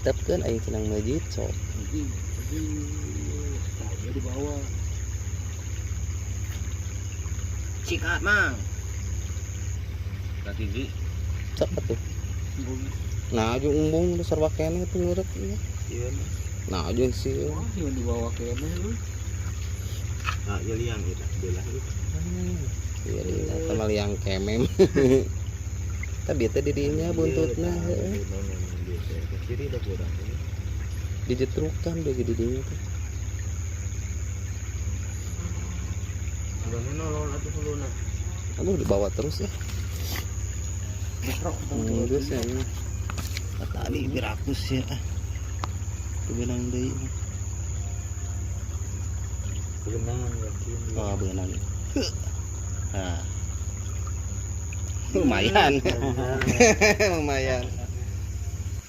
Tetepkeun aing cenang masjid sok. Anjing, anjing. Tah, dia dibawa. Sikat, Mang. Kaki tinggi. Sok atuh. Nah, jeung embung dasar keneh teh ngeureuk ieu. Iya. Nah, jeung sieun. Wah, yang dibawa keneh lu. Nah, ya liang gitu. Belah gitu. Iya, iya, eta mah liang kemem. Tapi teh di dinya buntutna heueuh. Ke kiri udah kurang. Dijetrukan deh di dinya teh. Udah nolol atuh huluna. Aduh, dibawa terus ya. Geus ya. Tadi birakus ya. Teu beunang deui mah. Berenang yakin. Oh, beunang. Nah. Lumayan. Lumayan.